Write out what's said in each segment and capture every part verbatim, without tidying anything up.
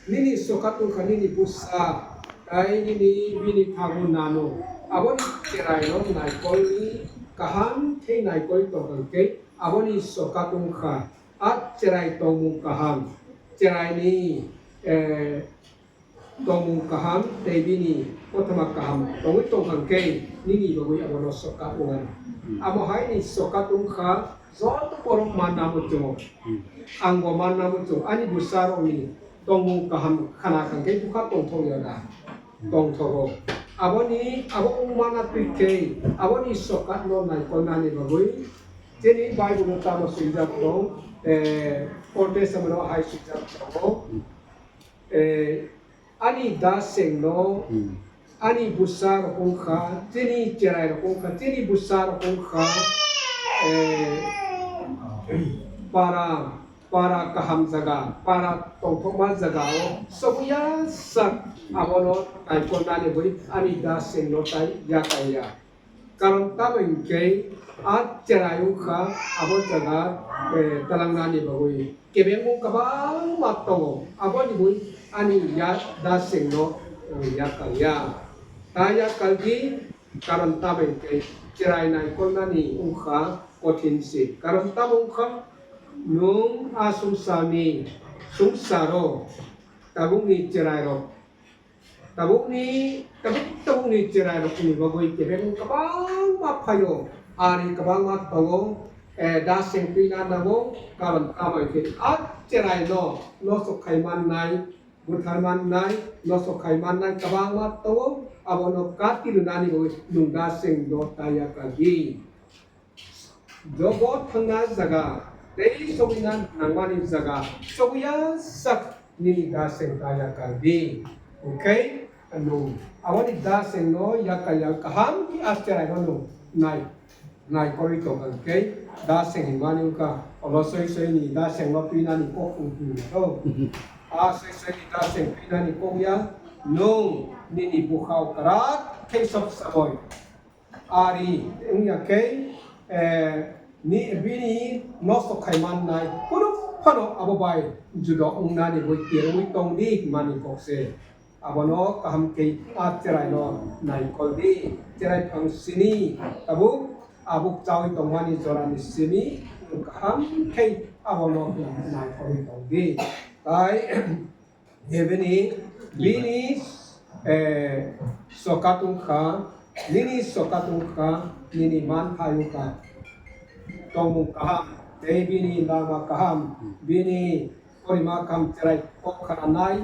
Nini sokat wngkha nini bwsa, tei nini bini thago nano. Aboni cherairok naikolni kaham khe naikol tongkha khe, aboni sokat wngkha a cherai tongmung kaham, cheraini, eh, tongmung kaham tei bini kothoma kaham tongwi tongkha khe nini bagwi abono sokat wngnai. Hmm. Amo haini sokat wngkha joto borok manna muchungo. Hmm. Angbo manna muchungo, ani bwsarokni tongmung kaham khna kha khe bwkha tongthok ya da? Hmm. Tongthogo. Aboni, abo wngmana twi khe aboni sokatno naikolnani bagwi chini Bible-o tamo swijak tong, eh, Old Testament-o hai swijak tongo. Hmm. Eh, ani dasengno, Hmm. ani bwsa rok wngkha, chini cherai rok wngkha, chini bwsa rok wngkha, eh, para, para kaham jaga, para tongthokma jaga o sobuya sak abono naikolnani bai ani dasengno tai yakaiya. Karon tamo hinkhe a cherai wngkha abo jaga, eh, twlangnani bagwi. Kebengmung kwbangma tongo, aboni bagwi ani ya dasengno, eh, yakal ya. Ta yakal di, karon tamo hinkhe cherai naikolnani wngkha kothin se. Karon tamo wngkha nwng a sumsarni sumsaro tabukni cherairok Tabukni, tabuk tabukni cherairokni bagwi kebeng kwbangma phaio, ari kwbangma tongo, eh, daseng twina nango, karon tamo hinkhe a cheraino nosto khai mannai, buthar mannai, nosto khai mannai kwbangma tongo, abono kati rwnani bagwi nwng dasengno ta yakal di. Jobo thangna jaga tei chobwina nangmani jaga chobuya sak nini daseng ta yakal di. Hinkhe nwng aboni dasengno yakal ya kaham khe a cheraino nwng nai, naikolwi tongkha hinkhe daseng hinmani wngkha olo soi soi ni dasengno twinani kok wng hwnwi o. A soi soi ni daseng twinani kok ya nwng nini bukhao kwrak khe sob samoi. Ari wngya khe, eh, ni, bini nosto khai mannai kunu phano abo bai judo wngnani bai kerwi tong di hwnmani kok se. Abono kaham khe a cheraino naikol di. Cherai phang simi tabuk abuk chawi tongmani jorani simi kaham khe abono naikolwi tong di. Tai Ebini, bini, eh, sokat wngkha, nini sokat wngkha, nini manthai wngkha. Tongmung kaham, tei bini lama kaham, bini porima kaham cherai kok khananai.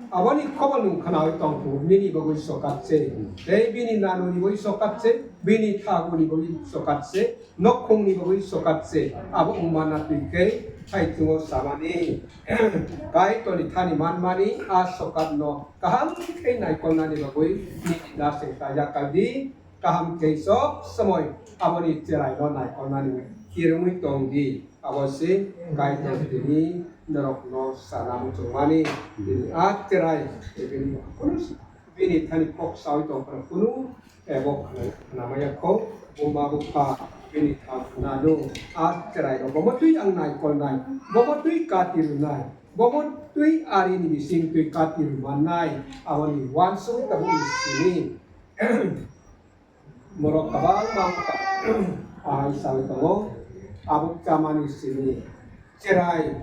Aboni khobor nwng khnawi tongkhu, nini bagwi sokat se. Tei bini nanoni bagwi sokat se, bini thaguni bagwi sokat se, nokhungni bagwi sokat se. Abo wngmana twi khe, hai chungo samani. Kaitorni thani manmani a sokatno kaham khe naikolnani bagwi nini daseng ta yakal di, kaham khe sob somoi aboni cheraino naikolnani kirungwi tong di. Abo se Kaitor tini norokno sana muchungmani. Tini a cherai, tini kunu bini thani kok sawi tongphano kunu ebo khnamaya kho, buma bupha bini thang khna do. A cherai rok bomo twi ang naikol nai, bomo twi kati rwnai, bomo twi ari ni bising twi kati rwmannai, aboni uansuk tabuk ni simi. Borok kwbangma wngkha, ahai sawi tongo, abuk chamani simi cherai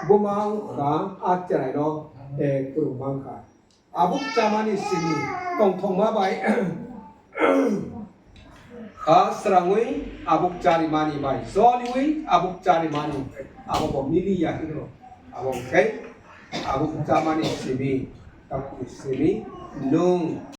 buma wngkha, a cherai no, eh, kwrwngma wngkha. Abuk chamani simi tongthokma bai kha srangwi abuk charimani bai joliwi abuk charimani abo bo miliya hino. Abo khe abuk chamani simi, tabukni simi nwng